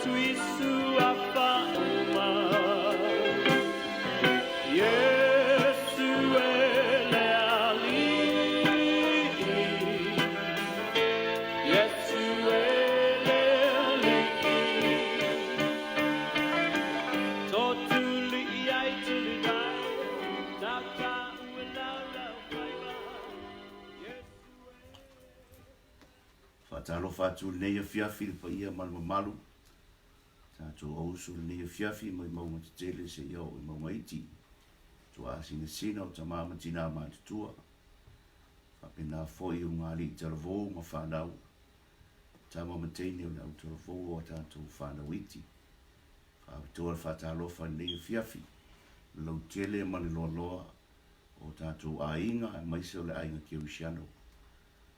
atu i suafa uma. Iesu e le Alii, Iesu e le Alii. Totuli ai tuli mai, tata ue lau lau faiva. Iesu e. Faatalofa atu i lenei afiafi i le paia ma le mamalu, tatou auuso i lenei afiafi mai mauga tetele seia oo i mauga iti, tuaa sinasina o tama ma tina matutua, faapena foi i ugaalii talavou ma fanau, tama ma teine o le au talavou o a tatou fanau iti. Faapitoa le faatalofa i lenei afiafi, le lautele ma le loaloa o tatou aiga aemaise o le aiga kerisiano.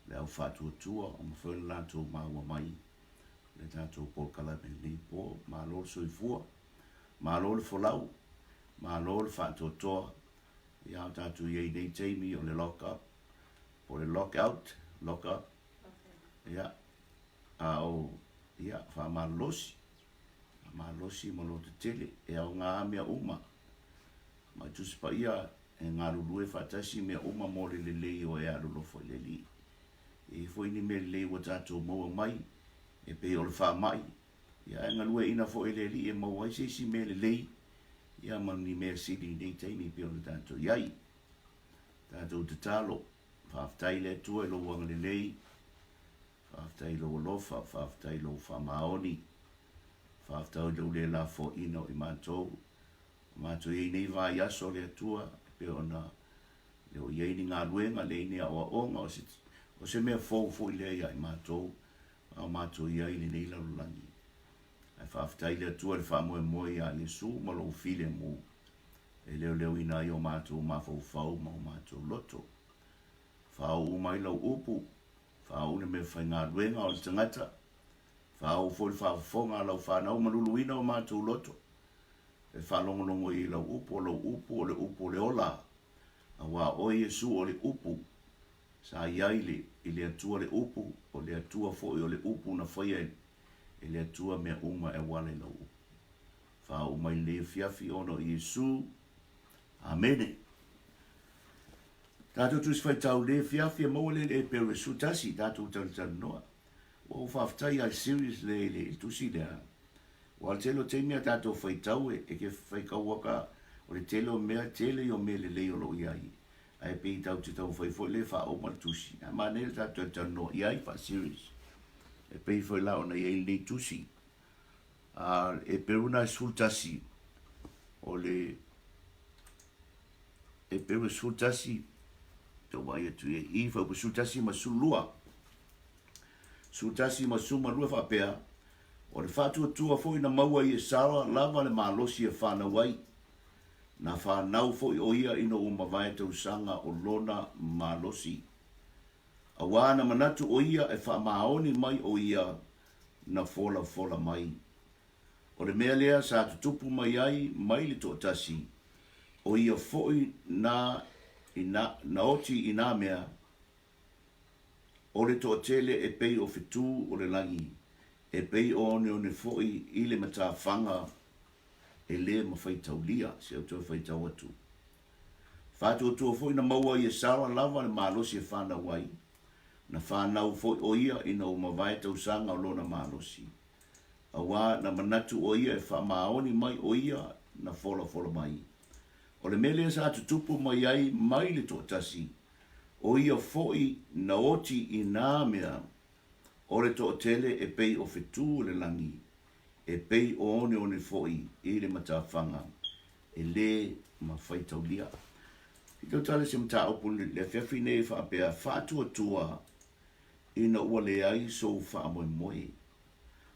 Le au faatuatua ua mafai ona latou maua mai le tatou polokalame i lenei po. Malo le soifua, malo le folau, malo le faatoatoa. Ia a o tatou i ai i nei taimi o le lock up, po o le lock out, lock up, ia, a o, ia, faamalolosi, faamalolosi ma lotetele, e aoga lava mea uma. Ma Tusi Paia e galulue faatasi mea uma mo le lelei o e alolofa i le Alii. E i ai foi ni mea lelei ua tatou maua mai, e pei o le faamai, ia ae galueaiina foi e le Alii e maua ai se isi mea lelei, ia ma ni mea sili i nei taimi e pei ona tatou i ai. Tatou tatalo, faafetai i le Atua i lou agalelei, faafetai i lou alofa, faafetai i lou faamaoni, faafetai i lou le lafoaiina o i matou, O matou i ai nei vaiaso le Atua e pei ona le o i ai ni galuega, leai ni aoaoga, o se, o se mea fou foi lea ia i matou, a o matou i ai i lenei lalolagi. Ae faafetai i le Atua i le faamoemoe ia Iesu ma lou filemu e leoleoina ai o matou mafaufau ma o matou loto. Faauu mai lau upu, faauu le meafaigaluega o le tagata, faauu foi le faafofoga a lau fanau ma luluina o matou loto. E faalogologo i lau upu, o lou upu o le upu o le ola, auā oe Iesu o le upu, sa i ai le, i le Atua le upu, o le Atua foi o le upu na faia e le Atua mea uma e auala i lau upu. Faauu mai lenei afiafi ona o Iesu. Amene. Tatou Tusi Faitau le afiafi e maua lea i le Epeu 11, tatou talatalanoa. Ua ou faafetai lava i le series lea i le tusi lea. Aua o le tele o taimi a tatou faitau e ke faitau aka o le tele o mea tele ia o mea lelei o lo o i ai ae pei tatou te taumafai foi lea e faauma le tusi ae manaia le tatou talatalanoa i ai faa-series e pei foi la ona i ai lenei tusi a e Heperu na 11 o le Heperu 11 tau vaai atu i ai i fuaiupu 11 ma 12 11 ma 12 faapea O le faatuatua foi na maua i Esara lava le malosi e fanau ai. Na fanau foi o ia ina ua mavae tausaga o lona malosi. Auā na manatu o ia e faamaoni mai o ia na folafola mai. O le mea lea sa tutupu mai ai mai le toatasi, o ia foi na ina na oti i nā mea, O le toatele e pei o fetū o le lagi, e pei o oneone foi i le matafaga e lē mafaitaulia, se ou toe faitau atu. Faatuatua foi na maua i Esara lava le malosi e fanau ai, na fanau foi o ia ina ua mavae tausaga o lona malosi, auā na manatu o ia e faamaoni mai o ia na folafola mai. O le mea lea sa tutupu mai ai mai le toatasi, O ia foi na oti i nā mea o le toatele e pei o fetū o le lagi, e pei o oneone foi i le matafaga e lē mafaitaulia. I tautala se mataupu i le afiafi nei e faapea, Faatuatua ina ua leai sou faamoemoe.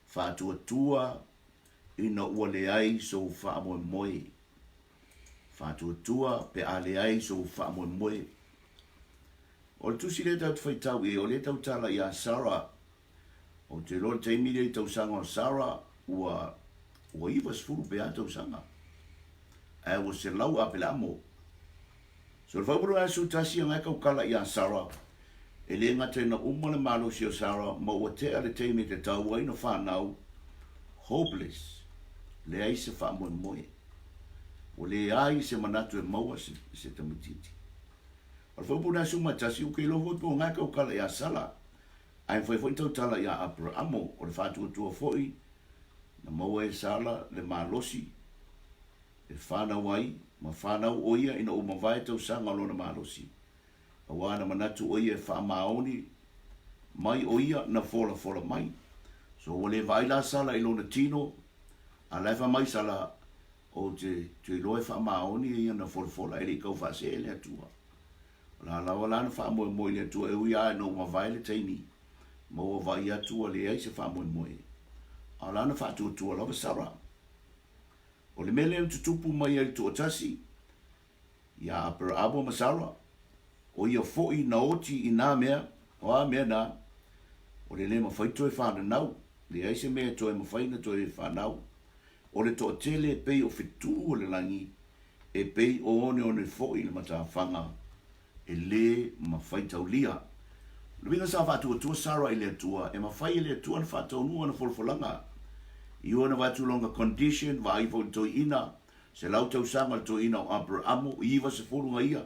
Faatuatua ina ua leai sou faamoemoe. Faatuatua pe a leai sou faamoemoe. O le tusi lea tatou te faitau i ai, o lea e tautala ia Sarah. Ou te iloa i le taimi lea i tausaga o Sarah ua ua 90 pe a tausaga. Ae ua 100 Apelamo. So le fuaiupu 21 na e tautala ia Sarah, e le gata ina uma le malosi o Sarah ma ua tea le taimi e tatau ai ona fanau. Hopeless, leai se faamoemoe. Ua leai se manatu e maua se, se tamaitiiti. O le fuaiupu lena 11, ou te iloa foi pe o na e tautala ia Sala, ae mafai foi ona tautala ia Aperamo, o le faatuatua foi na maua e Sala le malosi e fanau ai, ma fanau o ia ina ua mavae tausaga o lona malosi, auā na manatu o ia e faamaoni mai o ia na folafola mai. So ua le vaai la Sala i lona tino, a la e fai mai Sala, Ou te iloa e faamaoni ia na folafola e le i tau faasee le Atua. O la lava la na faamoemoe i le Atua e ui lava ina ua mavae le taimi ma ua vaai atu ua leai se faamoemoe, a o la na faatuatua lava Sara. O le mea lea na tutupu mai ai le toatasi iā Aperaamo ma Sara, o ia foi na oti i nā mea, o a mea nā, o le lē mafai toe fananau, leai se mea e toe mafai na toe fanau. O le toatele e pei o fetū o le lagi, e pei o oneone foi le matafaga, e lē mafaitaulia. O le uiga sa faatuatua Sara i le Atua, e mafai e le Atua ona faataunuu ana folafolaga. I ona vaai atu lona condition, vaai foi i le toeaina, 100 tausaga le toeaina o Aperamo, 90 na ia,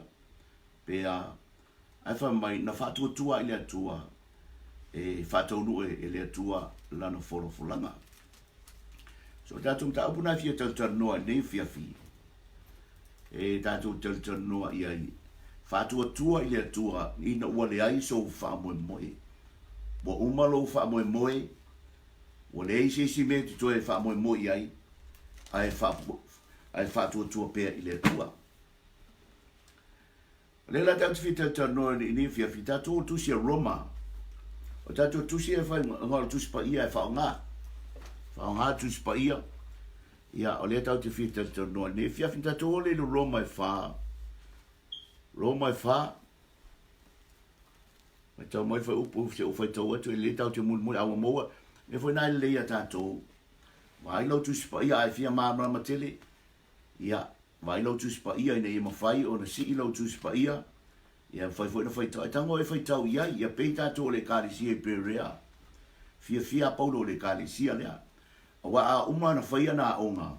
pe a, ae fai mai, na faatuatua i le Atua, e faataunuu e le Atua lana folafolaga. So, tatou mataupu na e fia talatalanoa i lenei afiafi, e tatou talatalanoa i ai, faatuatua i le Atua ina ua leai sou faamoemoe. Ua uma lou faamoemoe, Ua leai se isi mea e te toe faamoemoe i ai, ae, ae faatuatua pea i le Atua. O lea la tatou te fia talatalanoa i lenei afiafi, tatou o tusi a Roma. O tatou tusi e fai, o le tusi paia e faaaoga. Faaaoga tusi paia. Ia, o lea tatou te fia talatalanoa i lenei afiafi. Tatou o lea i le Roma e 4. Roma e 4. Faitau mai fuaiupu se ua faitau atu e lelei tatou te mulimuli a ua maua mea foi na e lelei ia tatou. Vaai lau Tusi Paia a e fia malamalama tele, ia, vaai lau Tusi Paia ina ia mafai ona sii lau Tusi Paia, ia mafai foi ona faitau. E tago e faitau i ai, ia pei tatou o le Ekalesia i Perea. Fiafia a Paulo i le Ekalesia lea. Aua a uma ona fai ana aoga,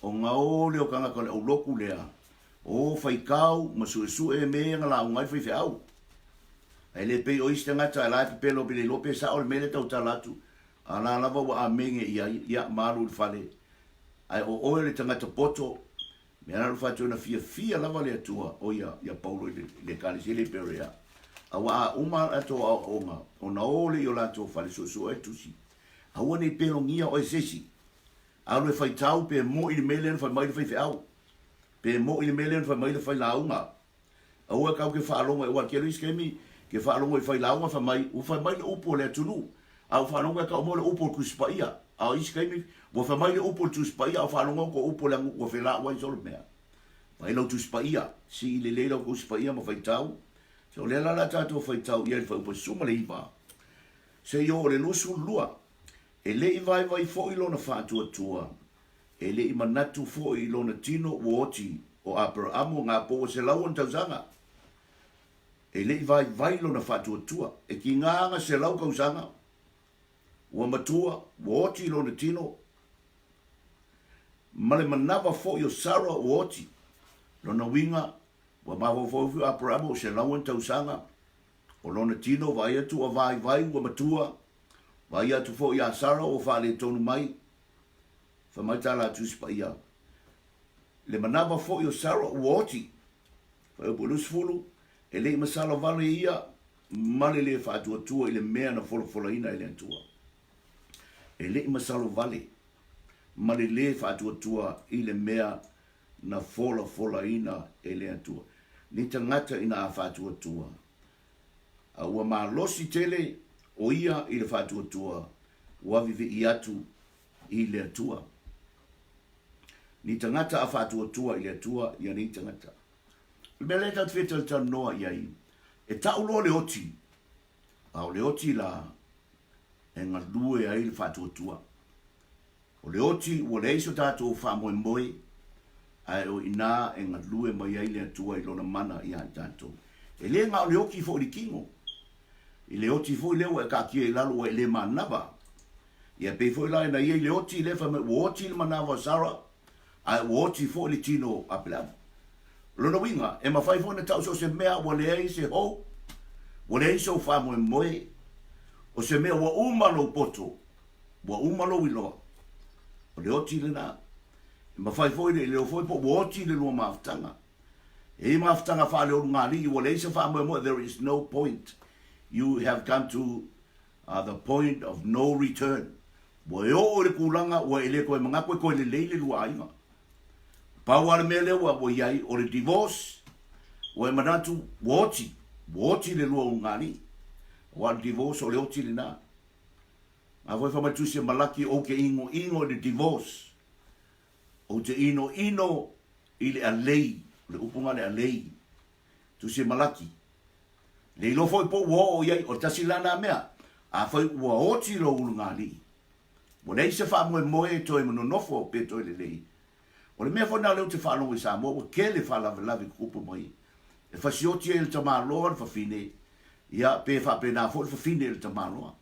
ona o lea o tagata o le aulotu lea, o faitau ma suesue mea ia na lauga ai le faifeau. Ae le pei o isi tagata la e pepelo pe le iloa pe sao le mea lea e tautala atu, a la lava ua amene i ai, ia ma alu i le fale. Ae o oe o le tagata poto, mea la alofa atu na fiafia lava le Atua, o ia, ia Paulo i le, i le ekalesia le Berea. Aua a uma a latou aoaoga, ona o lea i o latou fale suesue ai tusi. Aua ne i pelogia oe e se isi. Alu e faitau pe moi le mea lea na fai mai le faifeau. Pe moi le mea lea na fai mai le failauga. Aua e kau ke faalogo aua tele isi taimi ke faalogo i failauga fai mai ua fai mai le upu a le atunuu a ua faalogo e kau mo le upu o le Tusi Paia a o isi taimi ua fai mai le upu o le Tusi Paia a ua faalogo atu o upu o le atunuu ua felauai solo mea. Fai lau Tusi Paia, sii lelei lau Tusi Paia ma faitau. So o lea la la tatou faitau i ai le fuaiupu 19 seia oo i le 22. E le i vaivai foi lona faatuatua E le i manatu foi i lona tino ua oti o Aperamo ngā pou 100 tausaga. E le i vaivai lona faatuatua. E ki ngā anga 100 kausaga, ua matua, ua oti lona tino, ma le manawa foi o Sara ua oti. Lona uiga, ua mafaufau foi o Aperamo o 100 tausaga, o lona tino vaai atu ua vaivai ua matua, vaai atu foi iā Sara ua faaletonu mai, Fai mai tā la Tusi Paia, Le manawa foi o Sara ua oti. Fuaiupu 20, E le i masalo vale ia ma le lē faatuatua i le mea na folafolaina e le Atua. E le i masalo vale ma le lē faatuatua i le mea na folafolaina e le Atua. Ni tagata ina a faatuatua, a ua malosi tele o ia i le faatuatua, ua vivii atu i le Atua. Ni tagata a faatuatua i le Atua ia nei tagata. O le mea lea tatou te fia talatalanoa i ai, e tau loa le oti, a o le oti la e galue ai le faatuatua. O le oti ua leai so tatou faamoemoe, ae o i ina e galue mai ai le Atua i Lona mana iā i tatou. E le na o le oti foi i le tino. I le oti foi lea ua e taatia i lalo ua e le manava. Ia pei foi la ina ia i le oti lea fai mai ua oti le manava o Sarah ae ua oti foi le tino o Apelama. O lona uiga, e mafai foi ona tau so o se mea ua leai se hope, ua leai sou faamoemoe, o se mea ua uma lou poto, ua uma lou iloa. O le oti lena. E mafai foi le iloa foi po ua oti le lua mafutaga. E i ai mafutaga faaleulugalii ua leai se faamoemoe, there is no point. You have come to the point of no return. Ua e oo i le tulaga ua e le toe manatu e toe lelei le lua aiga. Pau lava le mea lea ua i ai o le divorce, ua e manatu ua oti, ua oti le lua ulugalii. Aua o le divorce o le oti lena. A foi fai mai le Tusi a Malaki, Ou te inoino i le divorce, ou te inoino i le alei, o le upu lena o le alei. Tusi a Malaki. Le iloa foi po ua oo i ai, o le tasi la na mea, afai ua oti lou ulugalii, ua leai se faamoemoe e toe nonofo pe toe lelei. O le mea foi lena o lea ou te faalogo i Samoa ua tele faalavelave tutupu mai, e fasioti ai e le tamaloa le fafine, ia pe faapena foi le fafine i le tamaloa.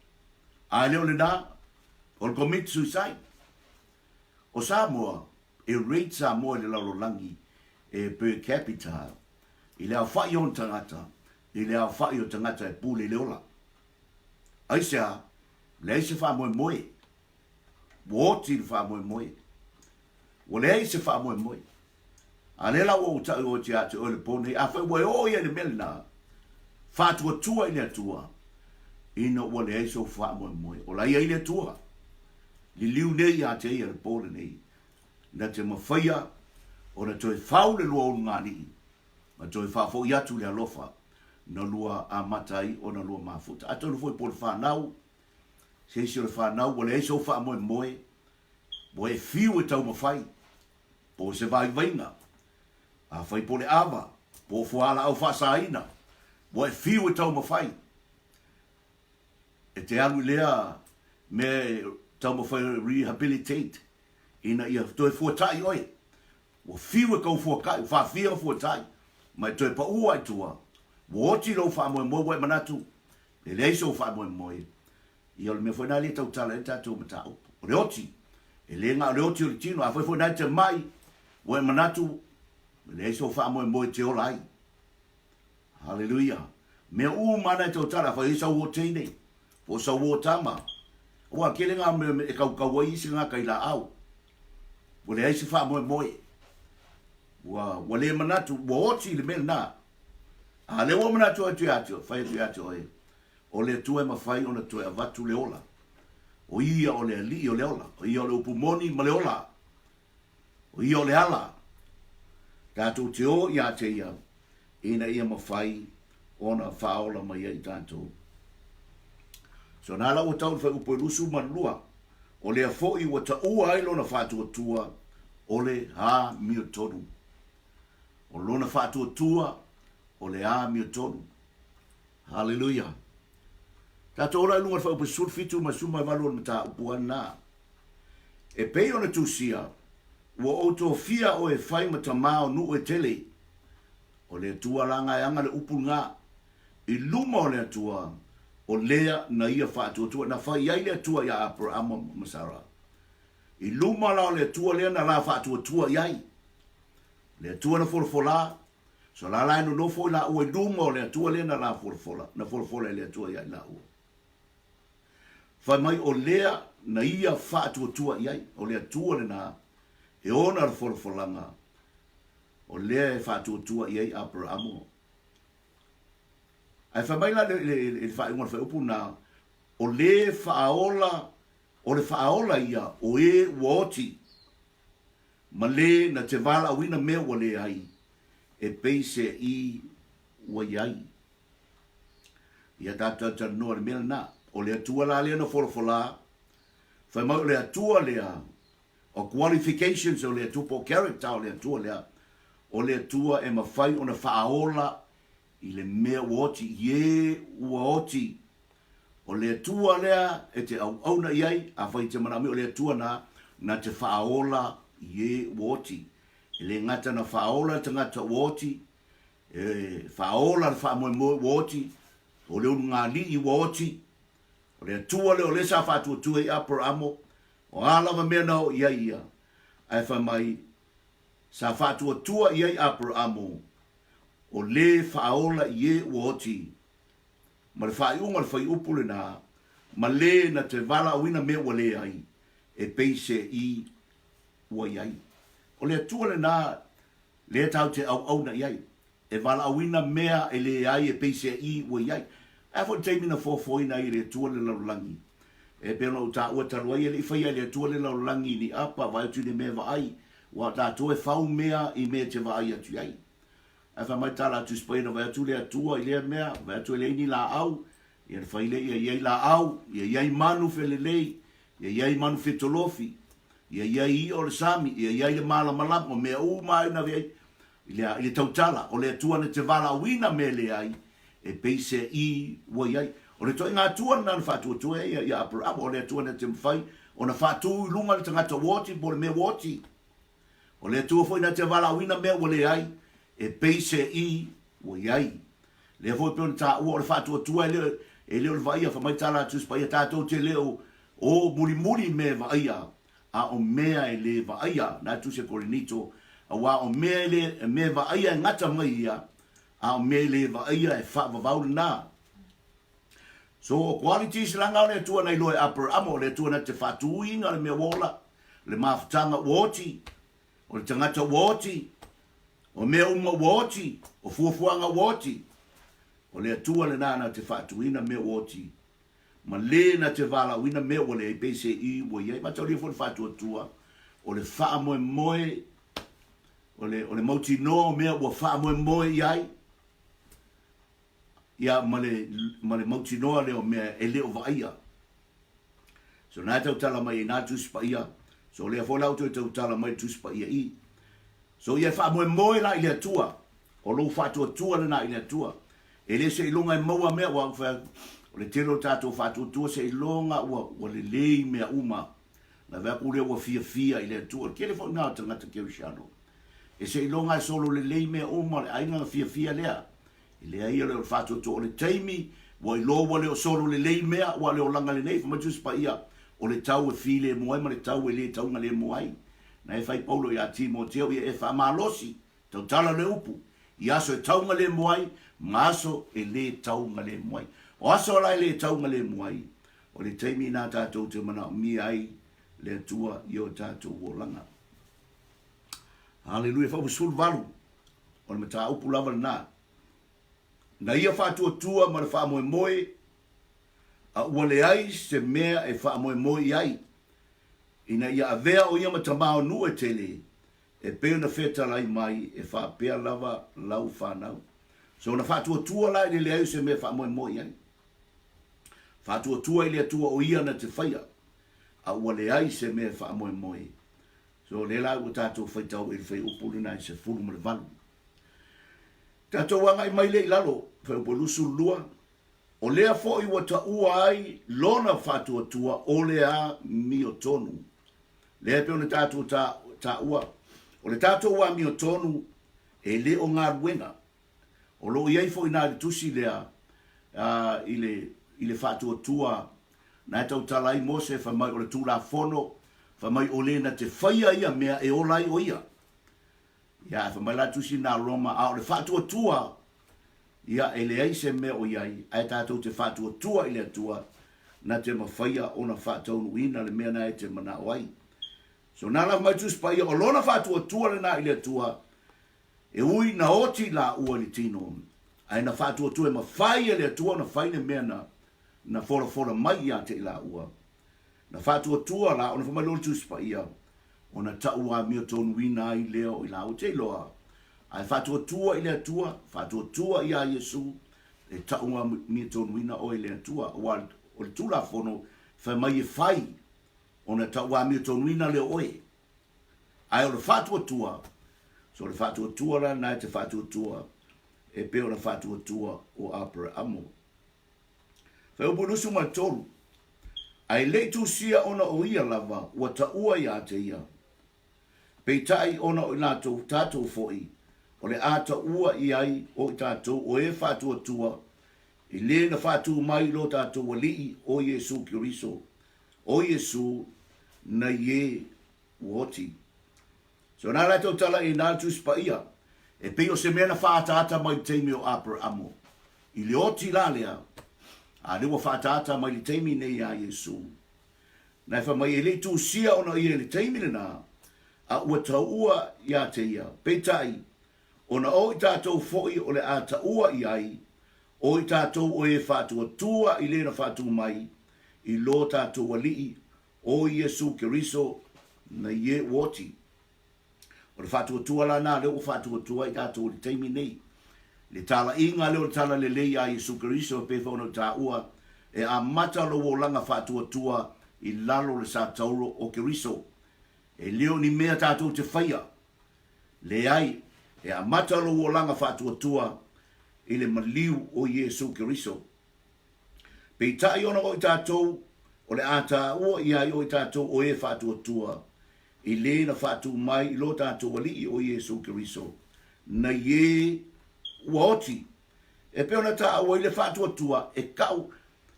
A e le o lena, o le commit suicide. O Samoa, e rate Samoa i le lalolagi e per capita i le aofai o ona tagata, i le aofai o tagata e pule i le ola. Aisea? Leai se faamoemoe. Ua oti le faamoemoe. Ua leai se faamoemoe. A lea la ua ou tau oti ia te oe le po nei, afai ua e oo ia i le mea lena, faatuatua i le Atua, ina ua leai sou faamoemoe. O la e i ai le Atua. Liliu nei ia te ia le po lenei, na te mafaia ona toe fau le lua ulugalii, ma toe faafoi atu le alofa na lua amata ai ona lua mafuta. Atonu foi po o le fanau, se isi o le fanau ua leai sou faamoemoe, ua e fiu e taumafai, po o se vaivaiga, afai po o le ava, po o fualaau faasaina, ua e fiu e taumafai, e te alu i lea mea e taumafai e rehabilitate ina ia toe fuatai oe. Ua fiu e kou fuatai, ua faafia fuatai, ma e toe pau ai tua, ua oti lou faamoemoe, ua e manatu, e leai sou faamoemoe. Ia o le mea foi lena lea e tautala ai le tatou mataupu. O le oti, e le na o le oti o le tino, afai foi na e te mai, ua e manatu, e leai sou faamoemoe e te ola ai. Haleluia. Mea uma na e tautala, afai ai sau o teine, po o sau o tama, aua tele ngā mea e kaukau ai isi tagata i laau. Ua leai se faamoemoe. Ua, ua le manatu, ua oti i le mea lena. A lea ua manatu atu ia te oe, fai atu ia te oe, o le Atua e mafai ona toe avatu le ola. O ia o le Alii o le ola. O ia o le upu moni ma le ola. O ia o le ala. Tatou te o ia te ia, ina ia mafai ona faaola mai ai tatou. So nā la ua tau le fuaiupu e 22, o lea foi ua taua ai lona faatuatua o le amiotonu. O lona faatuatua o le amiotonu. Haleluia. Tatou ola i luga o le fuaiupu 17 ma 18 o le mataupu lava lena. E pei ona tusia, ua ou tofia oe e fai ma tamā o nuu e tele. O le Atua la nga e aga le upu lena. I luma o le Atua, o lea na ia faatuatua, na fai ai le Atua iā Aperama ma Sara. I luma la o le Atua lea na la faatuatua i ai. Le Atua na folafola, so la la e nonofo i laua i luma o le Atua lea na la folafola, na folafola e le Atua ia i laua. Fai mai o lea na ia faatuatua i ai, o le Atua lena e ona le folafolaga, o lea e faatuatua i ai Aperamo. Ae fai mai la le, le, le, le faaiuga o le fuaiupu lena, o le faaola, o le faaola ia o e ua oti, ma le na te valaauina mea ua leai, e pei se i ua i ai. Ia tatou talatalanoa i le mea lena. O le Atua la lea na folafola, fai mai o le Atua lea, o qualifications o le Atua, po o character o le Atua lea, o le Atua e mafai ona faaola i le mea ua oti, i e ua oti. O le Atua lea e te auauna i ai, afai e te manaomia, o le Atua na, na te faaola i e ua oti. E le gata na faaola le tagata ua oti, E faaola le faamoemoe ua oti, o le ulugalii ua oti. O le Atua lea o lea sa faatuatua i Aperamo, o a lava mea na oo i ai ia, ae fai mai, sa faatuatua i ai Aperamo, o lē faaola i e ua oti. Ma le faaiuga o le fuaiupu lenā, ma lē na te valaauina mea ua leai, e pei se i ua i ai. O le Atua lenā lea tatou te auauna i ai, e valaauina mea e leai e pei se i ua i ai. Ae a foi le taimi na foafoaina ai e le Atua le lalolagi? E pei ona ou taua talu ai, e le i faia e le Atua le lalolagi i ni apa, vaai atu i le mea e vaai, aua o tatou e fau mea i mea e te vaai atu i ai. Ae fai mai tala a Tusi Paia na vaai atu le Atua i lea mea, vaai atu e leai ni laau, ia na fai lea ia i ai laau, ia i ai manu felelei, ia i ai manu fetolofi, ia i ai i'a o le sami, ia i ai le malamalama, o mea uma ai na ave ai i le, i le tautala, o le Atua na te valaauina mea leai, e pei se i ua i ai. O le toaiga Atua lena na faatuatua ai ia Aperahama, o le Atua na te mafai ona faatu i luga le tagata ua oti po o le mea ua oti. O le Atua foi na te valaauina mea ua leai, e pei se i ua i ai. Lea foi pei ona taua, o le faatuatua e le, e le o le vaaia, fai mai tala a Tusi Paia, tatou te le o, o mulimuli i mea e vaaia, a o mea e le vaaia, na Tusi a Korinito, aua o mea e le, mea e vaaia e gata mai ia, a o mea e le vaaia e faavavau lena. So, o qualities la nga o le Atua na iloa e Aperahama, o le Atua na te faatuina le mea ua ola, le mafutaga ua oti, o le tagata ua oti, o mea uma ua oti, o fuafuaga ua oti. O le Atua lena na te faatuina mea ua oti, ma le na te valaauina mea ua leai pei se i ua i ai. Mataulia foi le faatuatua, o le faamoemoe, o le, o le mautinoa o mea ua faamoemoe i ai, ia ma le, ma le mautinoa lea o mea e le o vaaia. So na e tautala mai ai nā Tusi Paia, so lea foi la ua toe tautala mai le Tusi Paia i. So ia e faamoemoe la i le Atua, o lou faatuatua lena i le Atua. E le seiloga e maua mea, ua fai atu, o le tele o tatou faatuatua seiloga ua, ua lelei mea uma. Na vaai atu lea ua fiafia i le Atua. O le tele foi lena o tagata kerisiano. E seiloga e solo lelei mea uma, o le aiga na fiafia lea. E leai o le faatuatua o le taimi ua iloa ua le o solo lelei mea ua le olaga lenei fai mai Tusi Paia o le tau e filemu ai ma le tau e le taugalemu ai. Na e fai Paulo ia Timoteo ia e faamalosi tautala le upu i aso e taugalemu ai ma aso e le taugalemu ai. O aso la e le taugalemu ai o le taimi na tatou te manaomia ai le Atua i o tatou olaga. Haleluia faupu 18. O le mataupu lava lena. Na ia faatuatua ma le faamoemoe, a ua leai se mea e faamoemoe i ai, ina ia avea o ia ma tama o nuu e tele, e pei ona fetalai mai e faapea lava lau fanau. So na faatuatua la i le leai o se mea e faamoemoe i ai. Faatuatua i le Atua o ia na te faia, a ua leai se mea e faamoemoe. So lea la ua tatou faitau i le fuaiupu lena i 18. Tatou agai mai lea i lalo, fuaiupu 22, o lea foi ua taua ai lona faatuatua o le amiotonu. Lea e pei ona tatou taua, o le tatou amiotonu e le o galuega. O lo o i ai foi i ina i le tusi lea i le, i le faatuatua na e tautala ai Mose fai mai o le Tulafono, fai mai o le na te faia ia mea e ola ai o ia. Ia, ae fai mai la tusi na Roma, a o le faatuatua, ia e leai se mea o i ai, ae tatou te faatuatua i le Atua na te mafaia ona faataunuuina le mea na e te manao ai. So na lava mai Tusi Paia, o lona faatuatua lena i le Atua, E ui na oti laua i le tino, ae na faatuatua e mafai e le Atua ona fai le mea na na folafola mai ia te i laua. Na faatuatua la ona fai mai loa le Tusi Paia, ona tau amiotonuina ai lea o i laua. Te iloa, ae faatuatua i le Atua, faatuatua iā Iesu, e tau amiotonuina oe e le Atua, aua o le Tulafono fai mai e fai, ona tau amiotonuina lea o oe. Ae o le faatuatua, so o le faatuatua la lena e te faatuatua e pei ona faatuatua o Aperamo. Fuaiupu 23, Ae le i tusia ona o ia lava ua taua ia te ia, peitai ona o i latou tatou foi o le a taua i ai o i tatou o e faatuatua. I lē na faatū mai i lo tatou Alii o Iesu Keriso, o Iesu nei e ua oti. So na la tou tala i na Tusi Paia, e pei o se mea na faaataata mai i le taimi o Aperamo, i le oti la lea, a lea ua faaataata mai i le taimi nei iā Iesu. Na e fai mai e le i tusia ona ia i le taimi lena, a ua taua iā te ia, peitai, ona o i tatou foi o le a taua i ai, o i tatou o e faatuatua i le na faatu mai i lo tatou Alii o Iesu Keriso na ie ua oti. O le faatuatua la na lea ua faatuatua ai tatou i le taimi nei. Le talaiga lea o le talalelei iā Iesu Keriso e pei foi ona ou taua, e amata lou olaga faatuatua i lalo o le sa tauro o Keriso. E le o ni mea tatou te faia. Leai, e amata lou olaga faatuatua i le maliu o Iesu Keriso. Peitai ona o i tatou o le a taua i ai o i tatou o e faatuatua i le na faatu mai i lo tatou Alii o Iesu Keriso, nei e ua oti. E pei ona taua i le faatuatua e kau,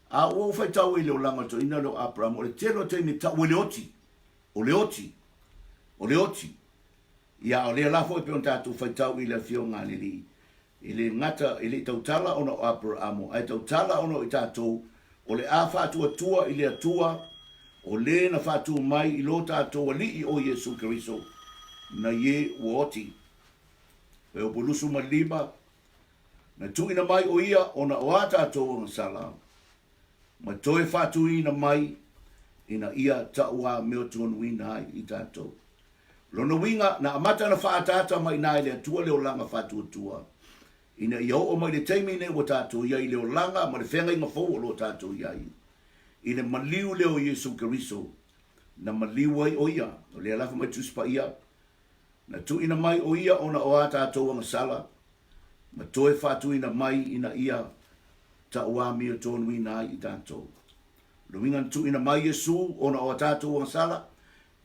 a ua ou faitau i le olaga o le toeaina lea o Aperamo, o le tele o taimi e tau ai le oti, o le oti, o le oti. Ia, o lea la foi e pei ona tatou faitau i le Afioga a le Alii, e le gata, e le i tautala ona o Aperamo, ae tautala ona o i tatou, o le a faatuatua i le Atua, o le na faatu mai i lo tatou Alii o Iesu Keriso, na ie ua oti. E opo 25, na tuuina mai o ia ona o a tatou agasala, ma toe faatuina mai ina ia tauamiotonuina ai i tatou. Lona uiga, na amata ona faaataata mai i ina e le Atua le olaga faatuatua, ina ia oo mai le taimi nei ua tatou i ai i le olaga ma le feagaiga fou o lo o tatou i ai, i le maliu lea o Iesu Keriso, na maliu ai o Ia, o lea lava mai Tusi Paia, na tuuina mai o Ia ona o a tatou agasala, ma toe faatuina mai ina ia tauamiotonuina ai i tatou. O le uiga na tuuina mai Iesu ona o a tatou agasala,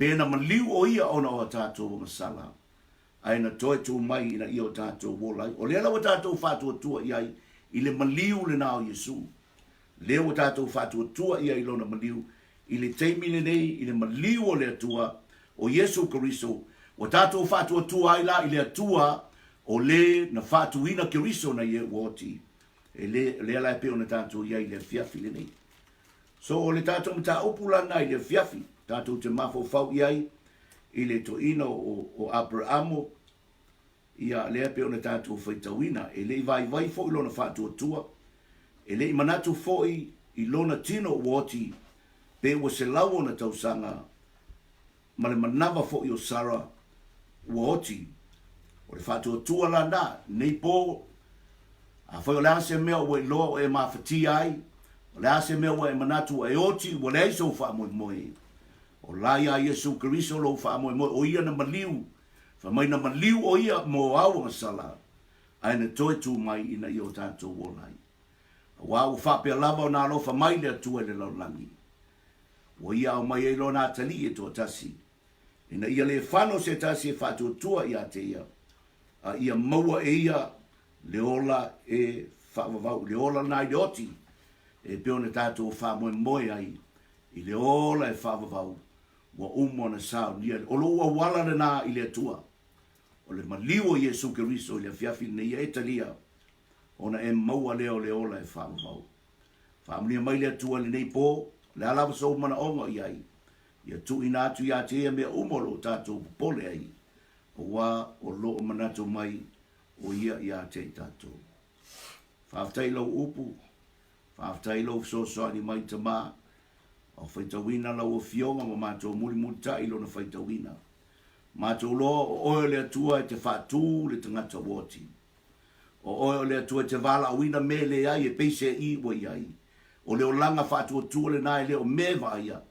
Pe na maliu ʻo ia ona o a tatou agasala, ae na toe tū mai ina ia o tatou ola ai. O lea la ua tatou faatuatua i ai i le maliu lena o Iesū. Lea ua tatou faatuatua i ai i Lona maliu i le taimi lenei, i le maliu o le Atua, o Iesū Keriso, ua tatou faatuatua ai la i le Atua o le na faatuina Keriso na ia ua oti. E le, lea la e pei ona tatou i ai i le afiafi lenei. So o le tatou mataupu la lena i le afiafi, tatou te mafaufau i ai i le toeaina o, o Aperamo, ia lea pei ona tatou faitauina, e le i vaivai foi lona faatuatua, e le i manatu foi i lona tino ua oti pe ua 100 ona tausaga, ma le manava foi o Sara ua oti. O le faatuatua la na, nei po, afai o le a se mea ua iloa ua e mafatia ai, o le a se mea ua e manatu ua e oti, ua leai sou faamoemoe, o la iā Iesu Keriso lou faamoemoe, o ia na maliu, fai mai na maliu o ia mo au agasala, ae na toe tū mai ina ia o tatou ola ai. Auā ua faapea lava ona alofa mai le Atua i le lalolagi, Ua ia aumai ai lona atalii e toatasi, ina ia le fano se tasi e faatuatua iā te ia, a ia maua e ia le ola e faavavau, le ola lena i le oti, e pei ona tatou faamoemoe ai i le ola e faavavau, ua uma ona saunia. O lou auala lena i le Atua, o le maliu o Iesu Keriso i le afiafi lenei ia e talia, ona e maua lea o le ola e faavavau. Faamanuia mai le Atua i lenei po, o le a lava sou manaoga o i ai, ia tuuina atu iā te ia mea uma o lo o tatou popole ai, auā o lo o manatu mai o Ia iā te i tatou. Faafetai i lau upu, faafetai i lou fesoasoani mai Tamā, a o faitauina lau Afioga ma matou mulimulitai i lona faitauina. Matou loa o oe o le Atua e te faatū le tagata ua oti. O oe o le Atua e te valaauina me leai e pei se i ua i ai. O le olaga faatuatua lena e le o mea e vaaia,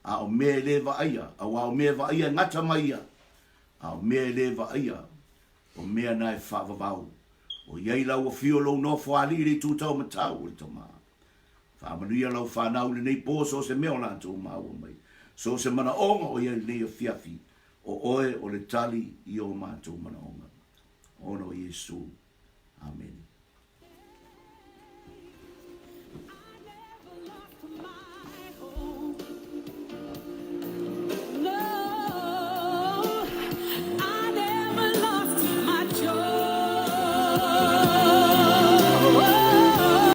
a o mea e le vaaia, auā o mea e vaaia e gata mai ia, a o mea e le vaaia, o mea na e faavavau. O i ai lau afio lou nofo alii i le itu taumatau o le Tama. Faamanuia lau fanau i lenei po so o se mea o latou maua mai, so o se manaoga o i ai i lenei afiafi, o oe o le tali i o matou manaoga. Ona o Iesu. Amene.